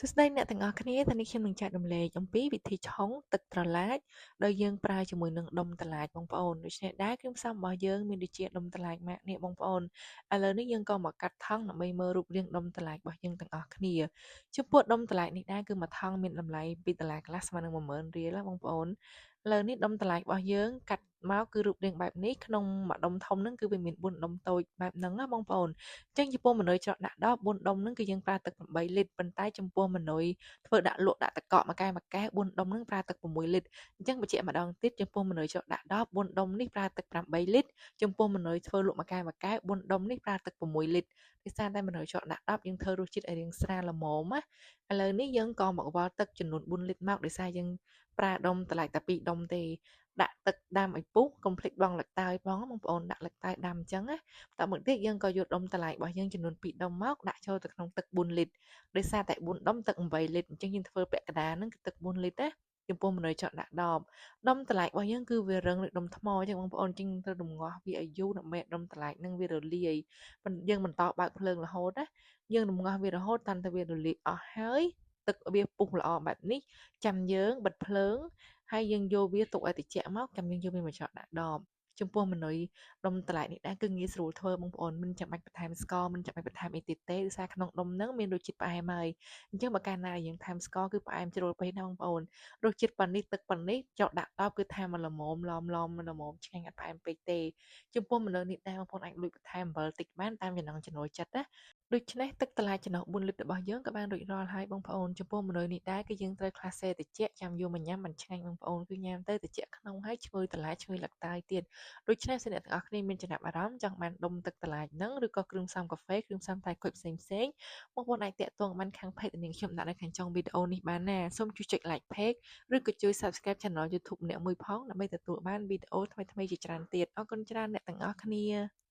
សួស្តីអ្នកទាំងអស់គ្នាថ្ងៃនេះខ្ញុំនឹងចែករំលែកអំពីវិធីឆុងទឹកត្រឡាចដោយយើងប្រើជាមួយនឹងដុំត្រឡាចបងប្អូនដូច្នេះដែរគ្រឿងផ្សំរបស់យើងមានដូចជាដុំត្រឡាចម៉ាក់នេះបងប្អូនឥឡូវនេះយើងក៏មកកាត់ថង់ដើម្បីមើលរូបរាងដុំត្រឡាចរបស់យើងទាំងអស់គ្នាចំពោះដុំត្រឡាចនេះដែរគឺមួយថង់មានតម្លៃ2ដុល្លារកន្លះស្មើនឹង10000រៀលណាបងប្អូនឥឡូវនេះដុំត្រឡាចរបស់យើងកាត់មកគឺរូបរាងបែបនេះក្នុងមួយដុំធំហ្នឹងគឺវាមាន4ដុំតូចបែបហ្នឹងណាបងប្អូនអញ្ចឹងចំពោះមនុយច្រកដាក់ដប4ដុំហ្នឹងគឺយើងប្រើទឹក8លីត្រប៉ុន្តែចំពោះមនុយធ្វើដាក់លក់ដាក់តកកមួយកែមួយកែ4ដុំហ្នឹងប្រើទឹក6លីត្រអញ្ចឹងបញ្ជាក់ម្ដងទៀតចំពោះមនុយច្រកដាក់ដប4ដុំនេះប្រើទឹក8លីត្រចំពោះមនុយធ្វើលក់មួយកែមួយកែ4ដុំនេះប្រើទឹក6លីត្រដោយសារតែមនុយច្រកដាក់ដបយើងធ្វើរសជាតិឲ្យរាងស្រាលល្មមណាឥឡូវនេះយើងក៏មកវល់ទឹកចំនួន4លីត្រមកដោយសារយើងប្រើដុំត្រឡាចតែ2ដុំទេដាក់ទឹកដាំឲ្យពុះកុំភ្លេចបងលឹកតើយផងបងប្អូនដាក់លឹកតើយដាំអញ្ចឹងណាតមកទៀតយើងក៏យកដុំត្រឡាចរបស់យើងចំនួន2ដុំមកដាក់ចូលទៅក្នុងទឹក4លីត្រដោយសារតែ4ដុំទឹក8លីត្រអញ្ចឹងយើងធ្វើពាក់កណ្ដាលហ្នឹងគឺទឹក4លីត្រណាចំពោះមនុស្សចော့ដាក់ដបដុំត្រឡាចរបស់យើងគឺវារឹងដូចដុំថ្មអញ្ចឹងបងប្អូនជាងត្រូវរំងាស់វាឲ្យយូរដើម្បីដុំត្រឡាចនឹងវារលាយយើងបន្តបើកភ្លើងរហូតណាយើងរំងាស់វារហូតតាន់តែវារលាយអស់ហើយទឹកវាពុះល្អបែបនេះចាំយើងបិទភ្លើងហើយយើងយកវាទុកឲ្យត្រជាក់មកចាំយើងយកវាមកច្រកដាក់ដបចំពោះមនុយដុំត្រឡាចនេះដែរគឺងាយស្រួលធ្វើបងប្អូនមិនចាំបាច់បន្ថែមស្ករមិនចាំបាច់បន្ថែមអីទៀតទេដោយសារក្នុងដុំហ្នឹងមានរសជាតិផ្អែមហើយអញ្ចឹងបើកាលណាយើងថែមស្ករគឺផ្អែមជ្រុលពេកណាបងប្អូនរសជាតិប៉ានេះទឹកប៉ានេះចកដាក់ដបគឺថាមកល្មមឡមឡមល្មមឆ្ងាញ់អត់ផ្អែមពេកទេចំពោះមនុយនេះដែរបងប្អូនអាចលួចបន្ថែមអំបិលតិចបានតាមចំណង់ចំណូលចិត្តណាដូច្នេះទឹកត្រឡាចចំណុះ4លីត្ររបស់យើងក៏បានរួចរាល់ហើយបងប្អូនចំពោះមនុយនេះដែរគឺយើងត្រូវក្លាសេត្រជាក់ចាំយកមកញ៉ាំមិនឆ្ងាញ់បងប្អូនគឺញ៉ាំទៅត្រជាក់ក្នុងហើយឈ្ងុយត្រឡាចឈ្ងុយលឹកតើយទៀតដូច្នេះសិនអ្នកទាំងអស់គ្នាមានចំណាប់អារម្មណ៍ចង់បានដុំទឹកត្រឡាចហ្នឹងឬក៏គ្រឿងផ្សំកាហ្វេគ្រឿងផ្សំតែគុជផ្សេងផ្សេងបងប្អូនអាចតាក់ទងបានខាង page នាងខ្ញុំដាក់នៅខាងចុងវីដេអូនេះបានណាសូមជួយចុច like page ឬក៏ជួយ subscribe channel YouTube អ្នកមួយផងដើម្បីទទួលបានវីដេអូថ្មីៗជាច្រើនទៀតអរគុណច្រើនអ្នកទាំងអស់គ្នា។